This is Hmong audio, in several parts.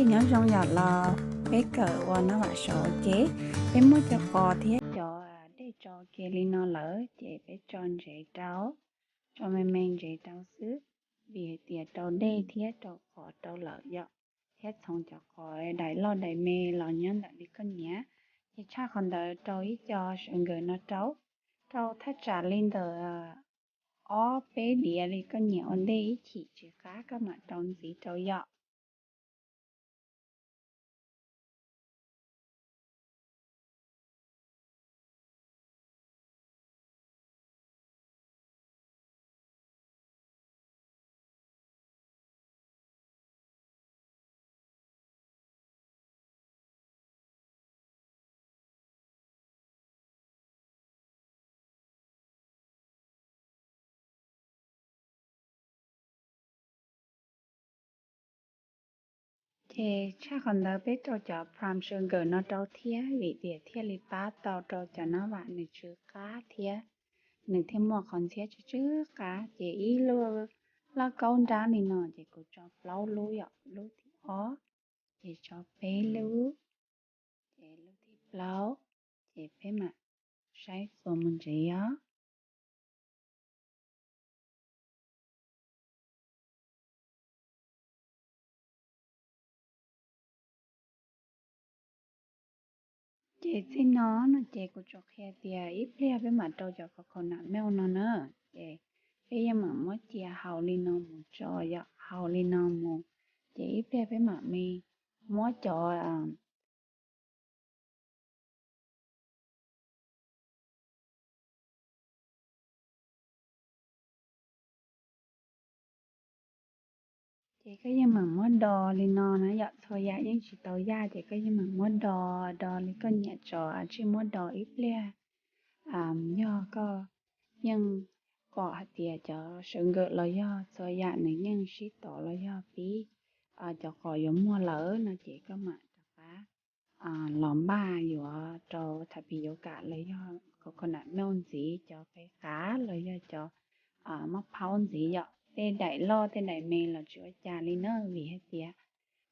Nyob zoo yom, los peb kawm ua nab vam saum ua ke, peb muab cov qos thiab cov dej tso ua ke li no lawm ces peb tso ntsev rau, tso me me ntsev rau xwb, vim hais tias rau dej thiab rau qos rau lawm yom, thiab txhoov cov qos daim loj daim me los nyob ntawm li koj nyiam. Ces tshaj qhov ntawd rau ib co sawv nkawm no rau, rau thaj tsam li ntawm ob peb diav li koj nyiam ua ntej ib chim tsis qab koj mam rau ntxiv rau yom. Ces tshaj qhov ntawd peb rau cov brown sugar no rau thiab vim tias thiaj li pab tau rau cov nab vam nws tsw qab thiab nws thiaj muaj qhov ntxhiab tsw tsw qab. Ces ib lub lauj kaub nrab li no ces kuv tso plaub lub yom, lub thib ob, ces tso peb lub, ces lub thib plaub, ces peb mam saib txuas mus ntsev os. Ces txij no no ces kuv tsuas qhia tias ib pliag peb mam rau cov coconut milk no na, ces peb yeej mam muab cia haus li no mus tso yom, haus li no mus, ces ib pliag peb mam li muab cov Ces koj yeej meem muab do li no na yom, txhua yam yeej tsis tau yaj ces koj yeej meem muab do, do li koj nyiam tso, tsij muab do ib pliag. Yog koj yeej pom hais tias cov sawv nkawm los yog txhua yam nws yeej sib tov los yog pib cov qos yuav muag lawm no ces koj mam rov qab los npaj yuav rau tapioca los yog coconut milk ntxiv, cov qe qav los yog cov maj phaub ntxiv yom. Tej daim loj tej daim me los tsis ua cas li na, vim hais tias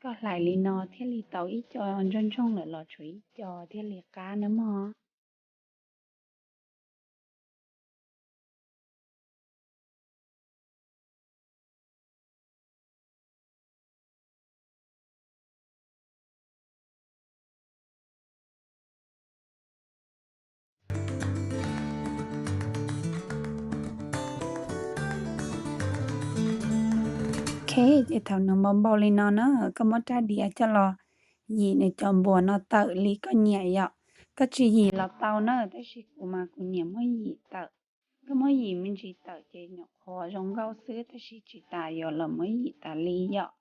koj hlais li no thiaj li tau ib co ntsoog ntsoog lawm los tshuav ib co thiaj li qab na mog. Ok, ces thaum nws npau npau li no na, koj muab rab diav coj los yim nws cov npuas no tawm li koj nyiam yom. Koj tsis yim los tau na, tab sis kuv mas kuv nyiam muab yim tawm. Koj muab yim me ntsis tawm ces nyuam qhuav zoo nkauj xwb, tab sis tsis tas yuav los muab yim tas li yom.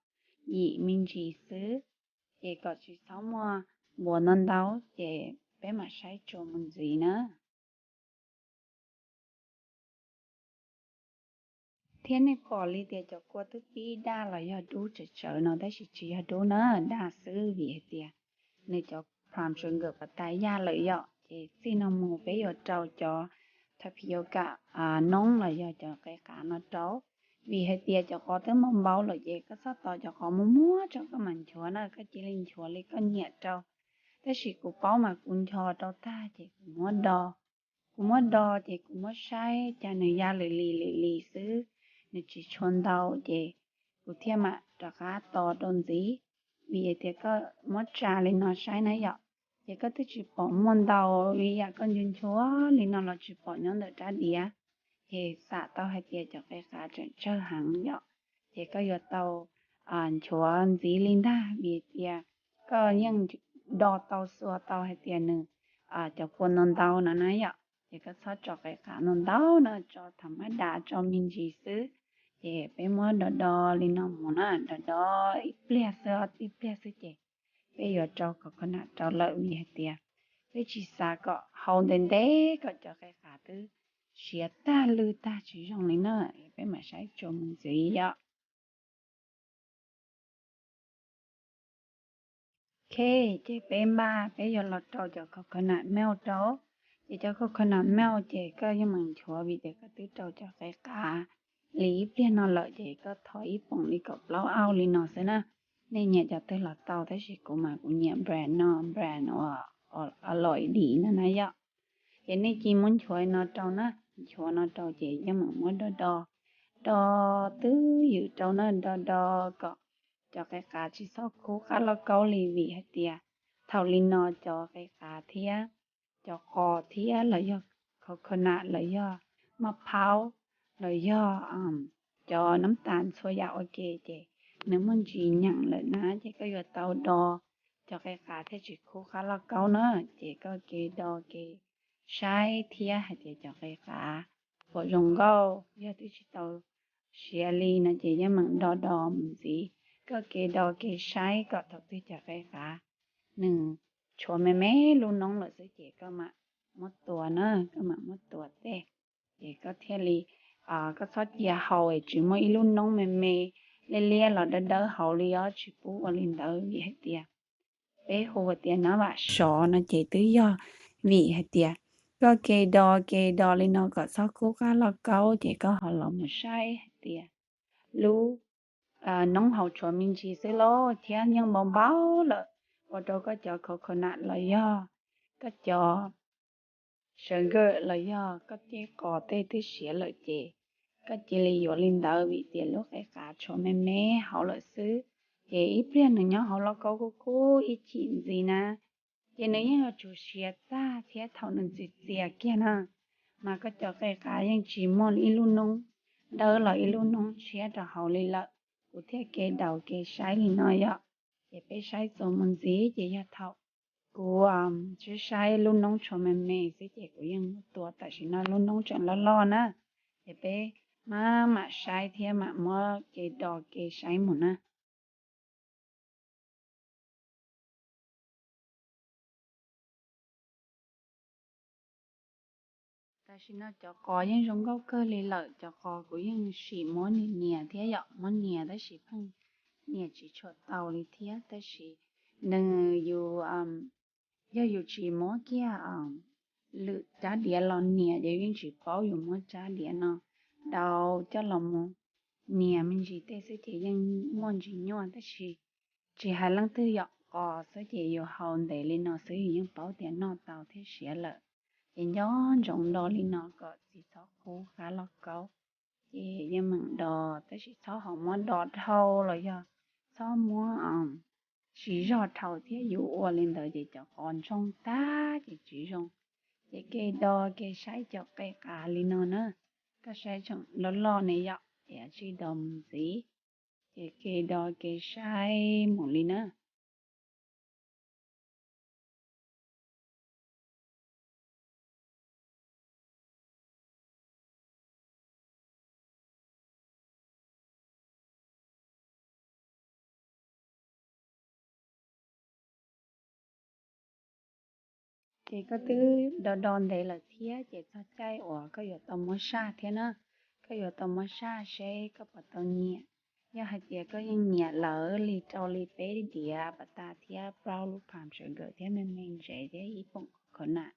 Yim me ntsis xwb, ces kom tsis txhob muaj npuas ntau ntau, ces peb mam saib tsuas mus ntxiv na. Thiab nej pom li tias cov kua twb pib daj los yog dub tsawv tsawv no, tab sis tsis yog dub na, daj xwb, vim hais tias nws cov plum sugar pas tas yaj lawm yom. Ces txij no mus peb yuav rau cov tapioca noob los yog cov qe qav no rau. Vim hais tias cov qos twb npau npau lawm ces koj txhob tos cov qos muag muag tso koj mam nchuav na, koj cia li nchuav li koj nyiam rau. Tab sis kuv paub mas kuv ncho rau tag ces kuv muab do. Kuv muab do ces kuv muab saib cas nws ya lwm li lwm li xwb, nws tsis tshua ntau ces kuv thiaj mam rov qab tos rau ntxiv. Vim tias koj muab tsa li no saib na yom, ces koj twb tsis pom muaj ntau li yam koj nchuav nchuav li no los tsis pom nyob ntawm rab diav. Ces xam tau hais tias cov qe qav tseem tsawg heev yom, ces koj yuav tau nchuav ntxiv li ntag, vim tias koj yeej do tau xuas tau hais tias nws cov kua ntau ntau no na yom. Ces koj txhob tso qe qav ntau ntau na, tso tham mab das tso me ntsis xwb. Ces peb muab do do li no mus na, do do ib pliag xwb, ib pliag xwb ces peb yuav rau coconut rau lawm, vim hais tias peb tsis xav kom hau ntev ntev kom cov qe qav twb siav tag lwj tag tsis zoo li na. Peb mam saib tsuas mus ntxiv yom. Ok, ces peb npaj peb yuav los rau cov coconut milk rau. Ces cov coconut milk ces koj yeej meem nchuav vim tias koj twb rau cov qe qav li ib pliag no lawm ces koj thov ib poom li kaum plaub ounce li no xwb na. nej nyiam cov twg los tau, tab sis kuv mas kuv nyiam brand no, brand uas Aloe no na yom. Ces nej cia muab nchuav no rau na, nchuav no rau ces yeej meem muab do do, do twb ywm rau na, do do kom cov qe qav tsis txhob khub qab lauj kaub li, vim hais tias thaum li no cov qe qav thiab cov qos thiab los yog coconut los yog maj phaub los yog cov nab tas txhua yam ua ke ces nws muaj ntsis nyeem lawm na, ces koj yuav tau do cov qe qav thiaj tsis khub qab lauj kaub na. Ces koj ke do ke saib thiab hais tias cov qe qav puas zoo nkauj, yog twb tsis tau siav li no ces yeej meem do do mus ntxiv. Koj ke do ke saib kom thaum twg cov qe qav nws tshuav me me lub noob lawm xwb ces koj mam muab tua na, koj mam muab tua tej. Ces koj thiaj li, koj txhob cia haus es tsis muaj ib lub noob me me liab liab los dawb dawb hauv li os, tsis pub ua li ntawd vim hais tias peb hu tias nab vam sov no ces twb yog vim hais tias koj ke do ke do li no kom txhob khub qab lauj kaub ces koj ho los mus saib hais tias lub noob haus tshuav me ntsis xwb lauj thiab yeej npau npau lawm, ua rau koj cov coconut los yog koj cov sugar los yog koj tej qos tej twb siav lawm ces koj cia li yuav li ntawd vim tias lub qe qav tshuav me me hauv lawm xwb. Ces ib pliag nws nyob hauv lauj kaub kub kub ib chim ntxiv na, ces nws yeej yuav tsum siav tag thiab thaum nws txias txias kiag na, mas koj cov qe qav yeej tsis muaj ib lub noob dawb los ib lub noob tshiab rau hauv li lawm. Kuv thiaj ke do ke saib li no yom. Ces peb saib txuas mus ntxiv ces yog thaum kuv saib saib lub noob tshuav me me xwb ces kuv yeej muab tua, tam sim no lub noob tseem loj loj na. Ces peb maj mam saib thiab mam muab ke do ke saib mus na. Tam sim no cov qos yeej zoo nkauj kawg li lawm, cov qos kuv yeej sim muab nias nias thiab yom, muab nias tab sis pheej nias tsis tshua tau li thiab. Tab sis nws yus, yog yus tsis muab kiag lwm rab diav los nias ces yeej tsis paub, yus muab rab diav no dau coj los mus nias me ntsis tej xwb ces yeej muaj ntsis nyuaj, tab sis tsis hais leej twg yom, qos xwb ces yus haus ntev li no xwb yus yeej paub tias noj tau thiab siav lawm. Ces nco ntsoov do li no kom tsis txhob khub qab lauj kaub. Ces yeej meem do, tab sis txhob ho muab do dhau los yog txhob muab tsis zog dhau thiab, yus ua li ntawd ces cov qos ntsoog tag ces tsis zoo. Ces ke do ke saib cov qe qav li no na, koj saib tseem loj loj ne yom, ces tsij do mus ntxiv. Ces ke do ke saib mus li na. Ces koj twb do do ntev lawm thiab ces txog caij uas koj yuav tau muab saj thiab na. Koj yuav tau muab saj seb koj puas tau nyiam. Yog hais tias koj yeej nyiam lawm li rau li peb diav pas tas thiab plaub lub palm sugar thiab me me ntsev thiab ib poom coconut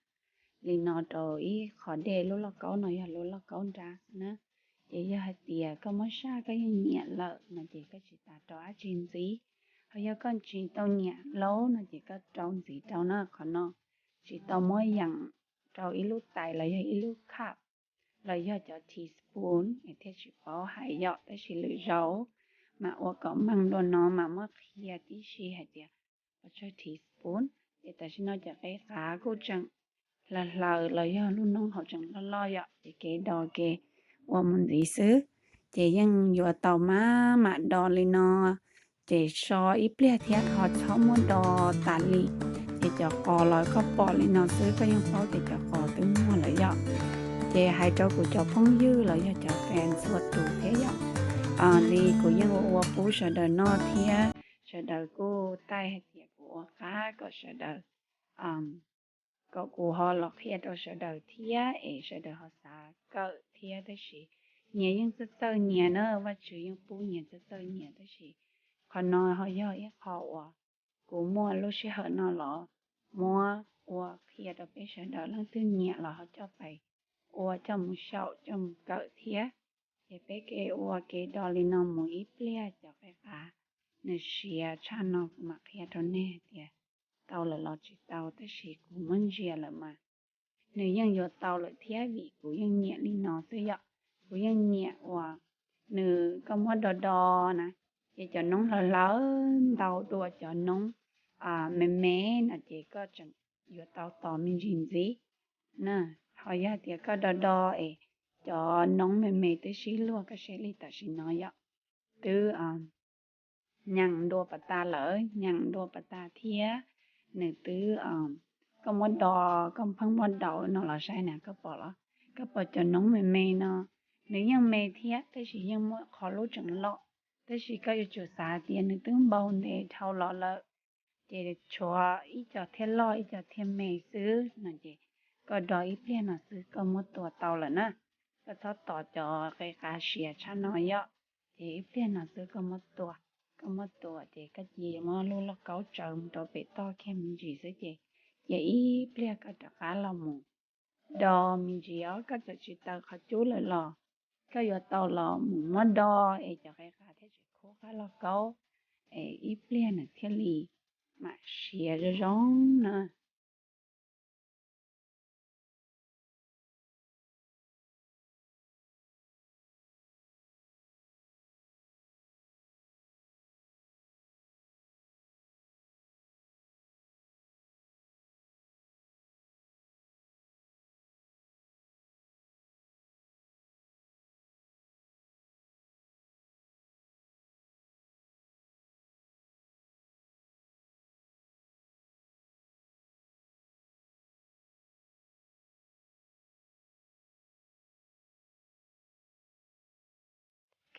li no rau ib qho dej lub lauj kaub no yog lub lauj kaub nrab xwb na, ces yog hais tias koj muab saj koj yeej nyiam lawm no ces koj tsis tas rau dab tsi ntxiv. Ho yog koj tsis tau nyiam laub no ces koj rau ntxiv rau na. Qhov no tsis tau muab yeem rau ib lub tais los yog ib lub cup los yog cov teaspoon es thiaj tsis paub hais yom, tab sis lwm zaus mam ua kom meej dua no mam muab qhia tib si hais tias ua tsawg teaspoon. Ces tam sim no cov qe qav kuj tseem hlaws hlaws los yog lub noob hauv tseem loj loj yom, ces kev do ke ua mus ntxiv xwb. Ces yeej yuav tau maj mam do li no, ces so ib pliag thiab ho txhob muab do tas li. Ces cov qos los koj pom li no xwb koj yeej paub tias cov qos twb muag lawm yom. Ces hais rau kuv cov phooj ywg los yog cov fans txhua tus thiab yom, li kuv yeej ua ua pub sawv daws noj thiab sawv daws kuj taij hais tias kuv ua qab kom sawv daws, kom kuv ho los qhia rau sawv daws thiab es sawv daws ho xav kawm thiab. Tab sis nyias yeej txawj txawj nyias na, Vajtswv yeej pub nyias txawj txawj nyias, tab sis qhov no ho yog ib qho uas kuv muaj lub sij hawm no los muab ua qhia rau peb sawv daws, leej twg nyiam los ho coj pais ua, coj mus xyaum, coj mus kawm thiab. Ces peb kev ua kev do li no mus ib pliag cov qe qav nws siav tshaj no kuv mam qhia rau nej tias tau lawm los tsis tau, tab sis kuv muab ntsia lawm mas nws yeej yuav tau lawm thiab, vim kuv yeej nyiam li no xwb yom. Kuv yeej nyiam uas nws koj muab do do na, ces cov noob hlawv hlawv ntau dua cov noob me me no ces koj tseem yuav tau tos me ntsis ntxiv na. Ho yog tias koj do do es cov noob me me twb sib luag, koj saib li tam sim no yom, twb nyeem dua pas tas lawm, nyeem dua pas tas thiab. Nws twb, koj muab do, koj pheej muab daus no los saib na, koj pom los? Koj pom cov noob me me no, nws yeej me thiab tab sis yeej muaj qhov lub tseem loj. Tab sis koj yuav tsum xav tias nws twb npau ntev dhau los lawm, ces tshuav ib co thiaj loj ib co thiaj me xwb no ces koj do ib pliag no xwb koj muab tua tau lawm na. Koj txhob tos cov qe qav siav tshaj no yom. Ces ib pliag no xwb koj muab tua, koj muab tua ces koj cia muab lub lauj kaub tsaws mus rau pem toj kiag me ntsis xwb ces cia ib pliag koj rov qab los mus do me ntsis os. Koj txawm tsis taws qhov cub lawm los koj yuav tau los mus muab do es cov qe qav thiaj tsis khub qab lauj kaub, es ib pliag nws thiaj li mam siav zoo zoo na.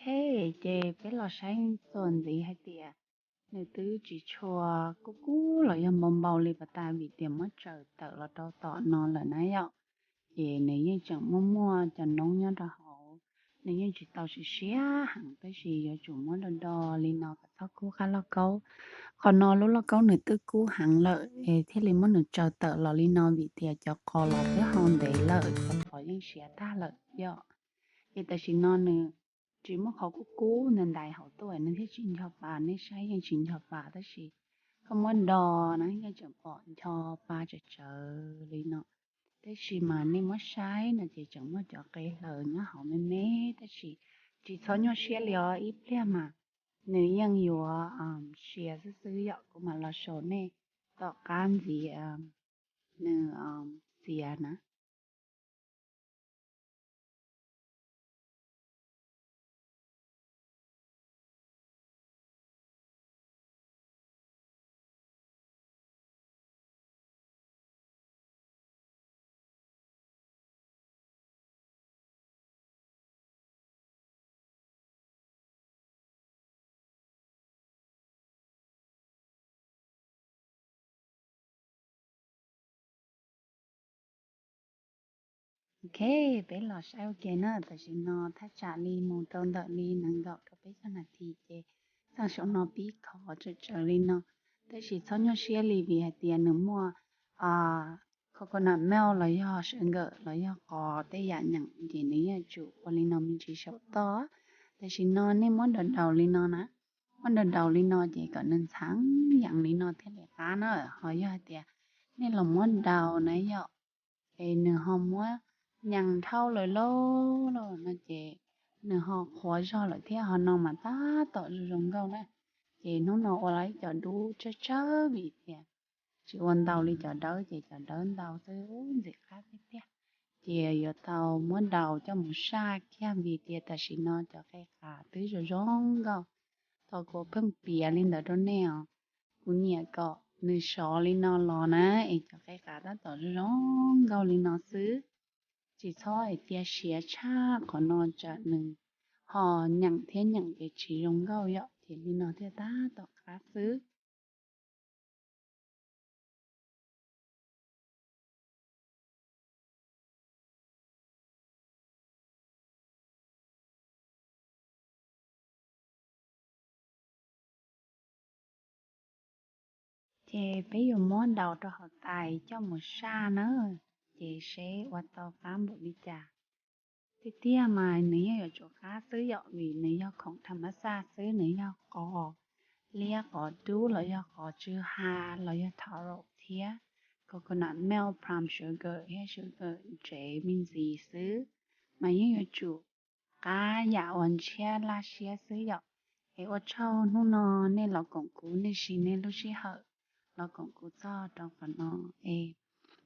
Ok, ces peb los saib txuas ntxiv hais tias nws twb tsis tshua kub kub los yog npau npau li pas tas vim tias muab tsaws tawm los rau tom no lawm na yom. Ces nws yeej tseem muaj muaj cov noob nyob rau hauv, nws yeej tsis tau siav siav heev tab sis yuav tsum muab do do li no kom txhob kub qab lauj kaub. Qhov no lub lauj kaub nws twb kub heev lawm es thiaj li muab nws tsaws tawm los li no vim tias cov qos los twb hau ntev lawm, cov qos yeej siav tag lawm yom. Ces tam sim no nws tsis muaj qhov kub kub ntais ntais hauv tuaj nws thiaj tsis ncho pa, nej saib yeej tsis ncho pa tab sis koj muab do na yeej tseem pom ncho pa tsawv tsawv li no. Tab sis mas nej muab saib no ces tseem muaj cov qe hlaws nyob hauv me me tab sis tsis txhob nyuaj siab li os, ib pliag mas nws yeej yuav siav xwb xwb yom. Kuv mam los sau nej tom qab ntxiv nws txias na. Ok, peb los saib ua ke na. Tam sim no thaj tsam li mus rau ntawm li nees nkaum rau peb caug nas this ces txheej saum no pib khov tsawv tsawv li no. Tab sis txhob nyuaj siab li vim hais tias nws muaj coconut milk los yog sawv nkawm los yog qos tej yam nyeem ces nws yeej tsum ua li no me ntsis saum toj. Tam sim no nej muab daus daus li no na, muab daus daus li no ces kom nws ntxhee yees li no thiaj li qab na. Ho yog hais tias nej los muab daus na yom, es nws ho muab nyees dhau lawm lauj no ces nws ho qhuav zog lawm thiab, ho no mas tab tom zoo zoo nkauj na. Ces hnub no ua los ib co dub tsawg tsawg vim tias tsis ua ntau li cov dawb ces cov dawb ntau xwb ntxim qab tiag tiag. Ces yuav tau muab daus coj mus saj kiag vim tias tam sim no cov qe qas twb zoo zoo nkauj. Thaum kuv pheej piav li ntawd rau nej os, kuv nyiam kom nws sov li no los na es cov qe qas tab tom zoo zoo nkauj li no xwb. Tsis txhob hais tias siav tshaj qhov no tsam nws ho nyeem thiab nyeem ces tsis zoo nkauj yom, ces li no thiaj tab tom qab xwb. Ces peb yuav muab daus rau hauv tais coj mus saj na, ces seb ua tau qab npaum li cas. Tiag tiag mas nws yeej yuav tsum qab xwb yom, vim nws yog khoom tham mab xaj xwb, nws yog qos, liab qos dub los yog qos tsw ha los yog taro thiab coconut milk, palm sugar thiab sugar ntsev me ntsis xwb, mas yeej yuav tsum qab yam uas ntshiab laj siab xwb yom. Es ua tsaug hnub no nej los koom kuv, nej siv nej lub sij hawm los koom kuv txog rau qhov no. Es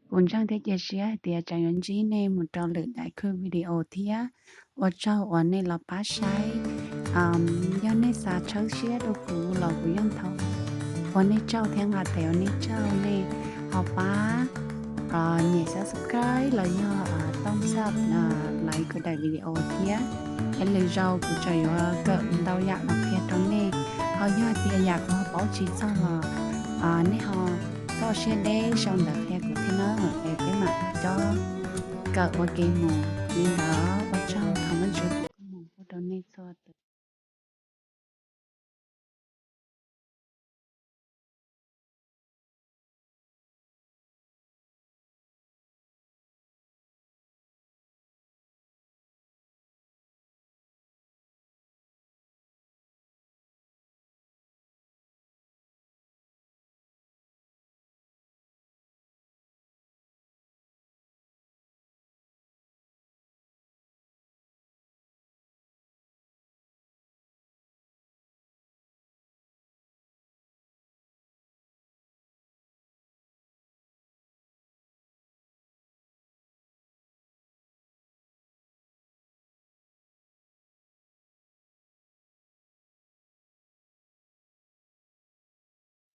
kuv ntseeg thiab cia siab hais tias tseem yuav ntsib nej mus rau lwm daim video thiab. Ua tsaug uas nej los pab saib. Yog nej xav tshawb siab rau kuv los kuv yeej thov ua nej tsaug thiab nqa tes ua nej tsaug. Nej ho pab nyem subscribe los yog thumbs up lawv kuv daim video thiab. Es lwm zaus kuv tseem yuav kawm ntau yam los qhia rau nej. Ho yog tias yam kuv ho paub tsis txog los nej ho txoj siab deb sau ntawv qhia kuv thiab nawb, es peb mam coj kawm ua ke mus. Li ntawd ua tsaug, thov Vajtswv pub